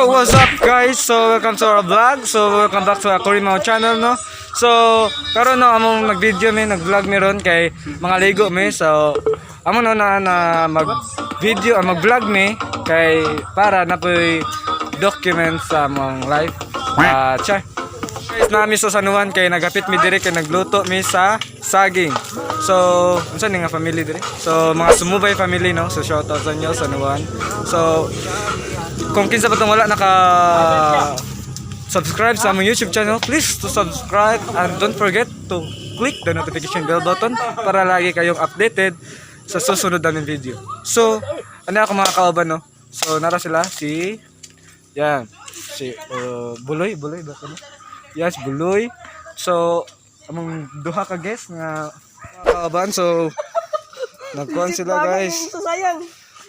Yo, what's up, guys? So welcome to our vlog. So welcome back to our Kurimao channel, no? So karon, no, among nag-video mi, nag-vlog mi ron kay mga ligo mi. So amo no na na mag-video, mag-vlog mi kay para na po'y document sa among life. Ah, char. Guys, nami sa San Juan kay nagapit mi dire kay nagluto mi sa saging. So, unsa ni nga family dire? So, mga Sumubay family, no. So, shout out sa inyo, San Juan. So, kung kinsa pa tong wala naka subscribe sa among YouTube channel, please to subscribe and don't forget to click the notification bell button para lagi kayong updated sa susunod namin video. So, ano ako mga kauban, no? So, nara sila si yan, si Buloy, Buloy ba kuno? Yes, Buloy. So, among duha ka guest nga mga kauban. So, nagkuhan sila, guys. Sayang.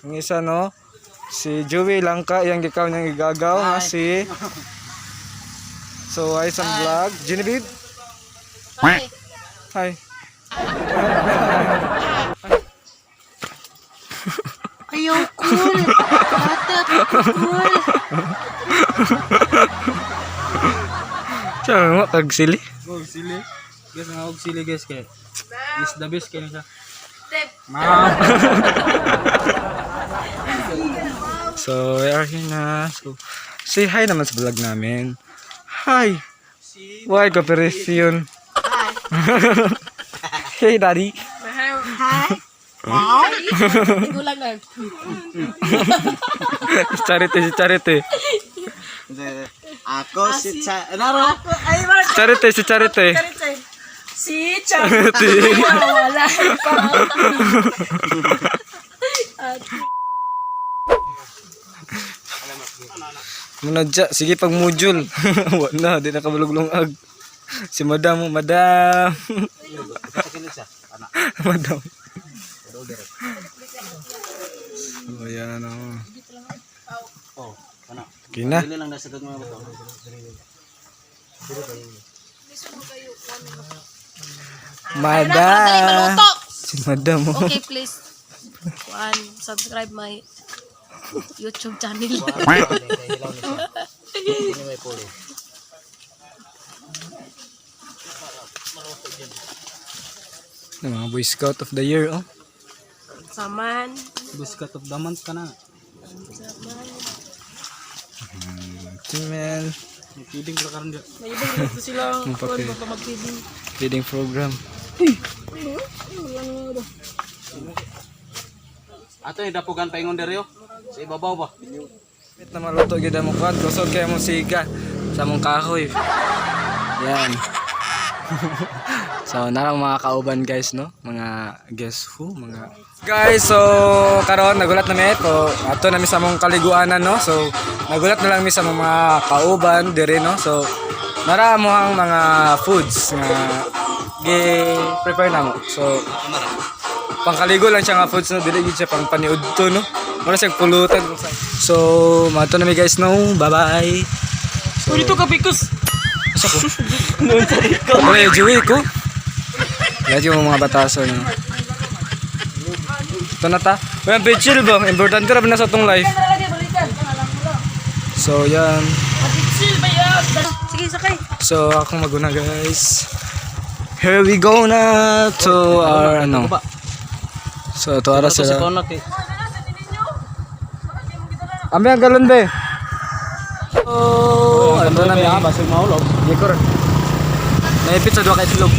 Ang isa, no, si Joey Langka, iyang gikaw niyang igagaw nga si. So, ay isang vlog. Genevieve? Hi. Hi. Ayaw, cool. Ate, cool. Siya mo kag sili. Og sili. Guys, nga og sili, guys, kay is the best kay siya. So, we are here na. So, say hi naman sa vlog namin. Hi. Why cooperation? Hey, Daddy. Hi. Hi. Gulang na. Si Charity, si Charity. Ako si Cha... Naro? Ay, Mark. Charity, si Charity. Si Cha. Charity. Wala. Muna dya, sige pag module. Wala na, di na kabalog-lungag. Si madam, oh, madam. Madam. So, ayan o. Oh, ano? Okay na. Dili lang na sa mga bato. Madam. Si madam, oh. Okay, please. One, subscribe my YouTube channel. Ini may puli. Yung mga Boy Scout of the Year, oh. Saman. Biscuit of the month ka na. Saman. Team. May feeding ka karon diya. May ibang dito sila. Ang papel. Kuan pa mag-feeding. Feeding program. Ato yung dapugan paingon diri oh. Sa ibabaw ba? Wait na maluto gid mo kwan, kusog kay mo siga sa mong kahoy. Yan. So narang mga kauban, guys, no, mga guess who, mga guys. So karon nagulat na mi po ato na mi sa mong kaliguanan, no. So nagulat na lang mi sa mga kauban dire, no. So nara mo ang mga foods nga gi prepare namo. So pangkaligo lang siya nga foods, no, dili gid siya pang paniudto, no. Mura siya pulutan kung saan. So mato na mi, guys, no. Bye bye. So, dito ka pikos. Asa ko? Oy, Joey ko. Lahat yung mga bataso, no. Ito na ta. Uy, ang chill ba? Importante ra ba na sa tong life? So, yan. Sige, sakay. So, ako maguna, guys. Here we go na to our ano. So, ito ara Ato si sila. Konak eh. Ambi ang galon be. Oh, ando na mi. Basig mahulog. Likor. Naipit sa duha ka itlog.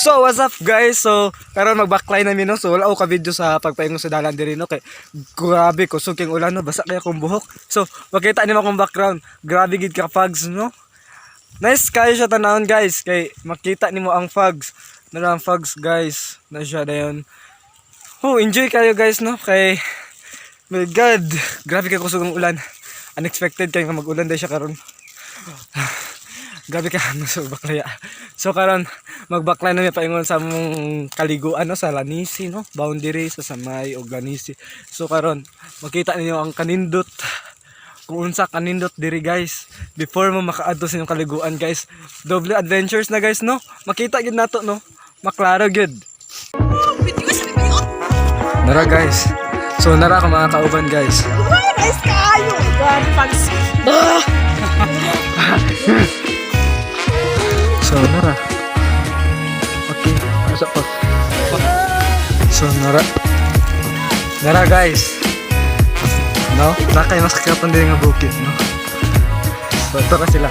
So, what's up guys? So, karon magbaklay na mi no. So, wala ako ka video sa pagpaingon sa dalan diri no kay grabe kusog kay ulan no, basa kay akong buhok. So, makita nimo akong background. Grabe gid ka fogs no. Nice kayo siya tanawon guys kay makita nimo ang fogs. Nara ang fogs guys. Na siya dayon. Oh, enjoy kayo guys no kay my God, grabe kay kusog ang ulan. Unexpected kay nga mag-ulan dahil siya karon. Grabe ka ano sa baklaya. So karon magbaklay na mi paingon sa among kaliguan no sa Lanisi no, boundary sa Samay og Lanisi. So karon makita ninyo ang kanindot kung unsa kanindot diri guys before mo makaadto sa inyong kaliguan guys. Doble adventures na guys no. Makita gid nato no. Maklaro gyud. Nara guys. So nara ka mga kauban guys. Uy, nice kaayo. God, pag. So nara. Okay, asa pa. So nara. Nara guys. No, na kay mas kapan din nga bukid, no. So ito ka sila.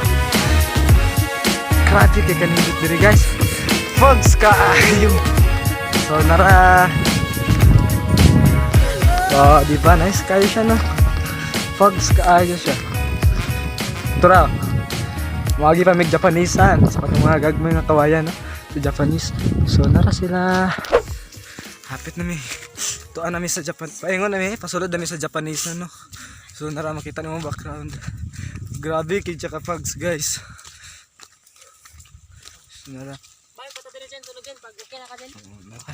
Grabe kay kanindot diri guys. Fogs kaayo. So nara. So, di ba? Nice kayo siya, no? Fogs kaayo siya. Ito ra. Magi pa mig Japanesean sa patong mga gagmay nga kawayan no? Sa Japanese. So nara sila. Hapit na mi. Tuan nami sa Japan. Paingon nami, pasulod nami sa Japanese no. So nara makita nimo ang background. Grabe kay tsaka fogs guys. So nara. Bay, patabi na dyan, tulog dyan. Pag okay na ka dyan. Oh, nara.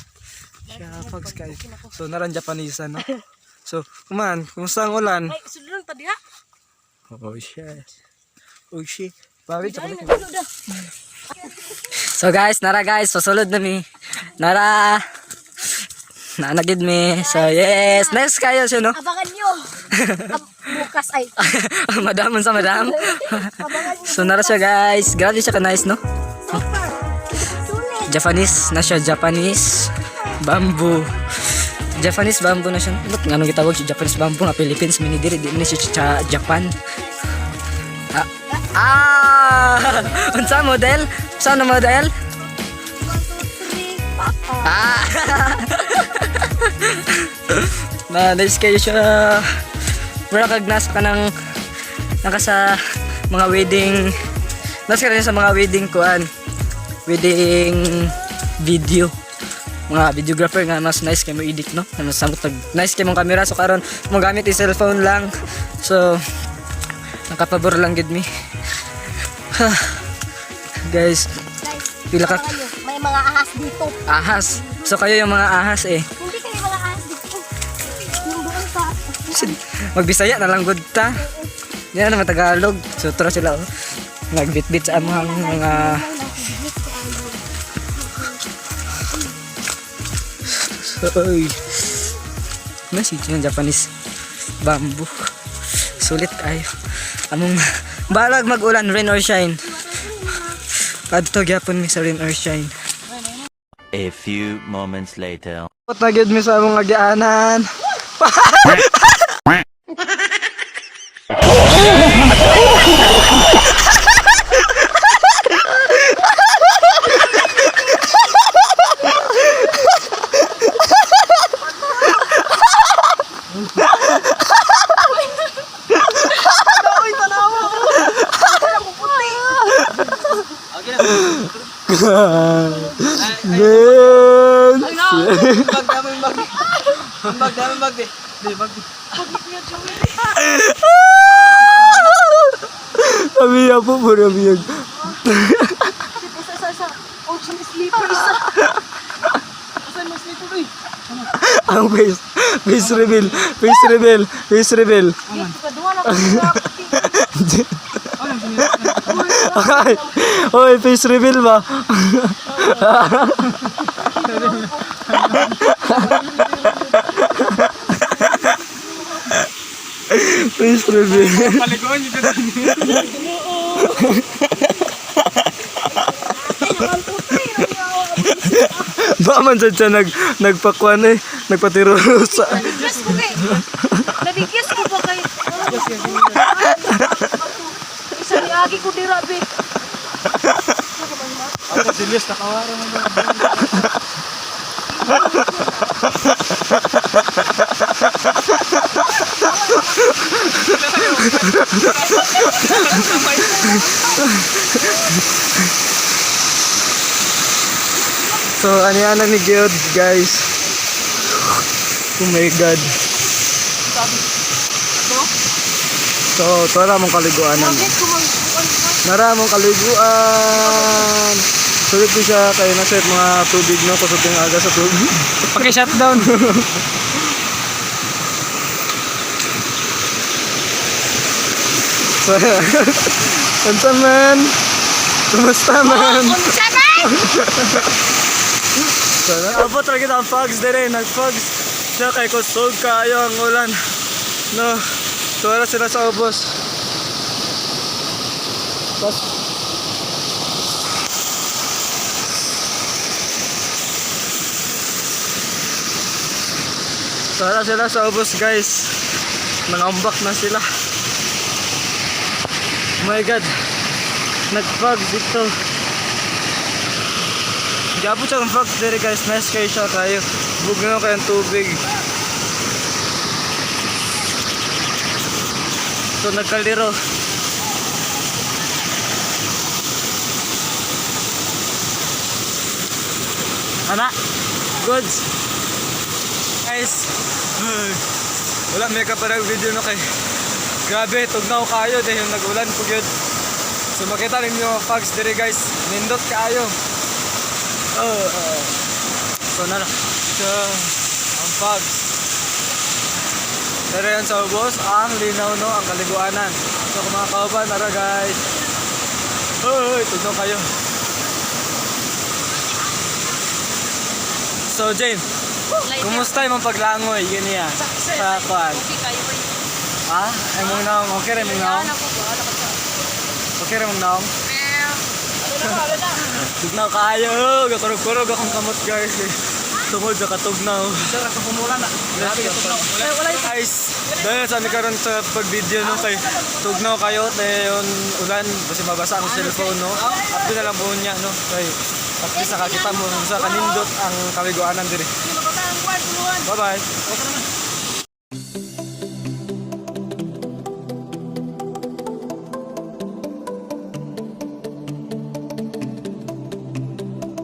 Siya fogs guys. So nara ang Japanese no. So, kuman, kumusta ang ulan? Ay, sulod pa diha. Oh shit. Oh shit. Bawi, tsaka Ay, nagsulod na. So guys, nara guys, susulod na mi. Nara. Nanagid mi. So yes, nice kayo siya no. Abangan nyo. Bukas ay. Madam sa madam. Abangan nyo. So nara siya guys. Grabe siya ka nice no. Super. Sulit. Japanese na siya, Japanese bamboo. Japanese bamboo na siya. Ba't nga anong gitawag siya Japanese bamboo nga Philippines mini diri di ni siya sa Japan. Ah. Ah! Unsa model? Sa na model? 1, 2, 3. Ah! Na nice kayo siya. Mura kag nasa ka ng naka sa mga wedding nasa ka rin sa mga wedding kuan wedding video mga videographer nga mas nice kay mo edit no ano samot nag nice kay mong camera so karon mo gamit i cellphone lang so nakapabor lang gid mi guys Guys, pila ka abangan nyo. May mga ahas dito. ahas so kayo yung mga ahas eh. Hindi kayo mga ahas dito. Yung doon sa... Magbisaya na lang gud ta. Yan naman Tagalog. So tara sila oh. Nagbitbit sa among mga oy. Nasi yung Japanese bamboo. Sulit kayo. Among balag mag-ulan rain or shine. Adto gyapon mi sa rain or shine. A few moments later. Pot na gyud mi sa among agianan. Ben! Bag namin bag. Bag namin bag eh. Di bag. Abiya po po abiya. Isa, isa, isa. Oh, sa may sleeper, isa. Saan mo sleeper uy? Ang face, face reveal, face reveal, face reveal. Dito ka, duwa na ko. Ay, oy, face reveal ba? Face reveal. Paliguan yun. Ba man sad siya nagpakuan eh, nagpatiro sa. Nabigyan ko kay. Nabigyan ko ba kay? Isa ni Agi ko dira be. Ate, serious, nakawara mo ba? So, ano yan ni Gyud, guys. Oh my God. So, ito na mong kaliguan. Nara mong kaliguan. Sulit ko siya kayo na set mga tubig no, kusog yung aga sa tubig. Paki-shutdown. So, unsa man? Kumusta man? Unsa man? So, abot ra gid ang fogs dire, nag-fogs. Siya kay kusog kaayo ang ulan. No. So, wala sila sa ubos. Tapos, so, wala sila sa ubos, guys. Nangambak na sila. Oh my God. Nag-fog dito. Gabot siya ang fog dere, guys. Nice kayo siya kayo. Bugnaw kayo ang tubig. So nagkaliro. Ana, goods. Guys, wala may kaparang video no kay. Grabe, tugnaw kayo dahil nag-ulan po gyud. So makita ninyo fogs dere, guys. Nindot kaayo. So na so, ang fogs. Pero yan sa ubos, ang linaw no, ang kaliguanan. So kung mga kauban, tara guys. Hoy, tugnaw kayo. So Jane, kumusta imong paglangoy yun niya sa kuan? Okay kayo ba? Ha? Ay mong naong, okay rin mong naong. Ano ko ba? Ano ka? Okay rin mong naong. Tugnaw kaayo, gakurog-kurog akong kamot guys. Tungod sa katugnaw. Sir, ako pumula na. Grabe ka tugnaw. Wala guys. Dahil sa amin karon sa pag-video no kay tugnaw kayo tayo ulan kasi mabasa ang cellphone no. Up na lang po niya no kay at least nakakita mo sa kanindot ang kaliguanan diri. Bye bye.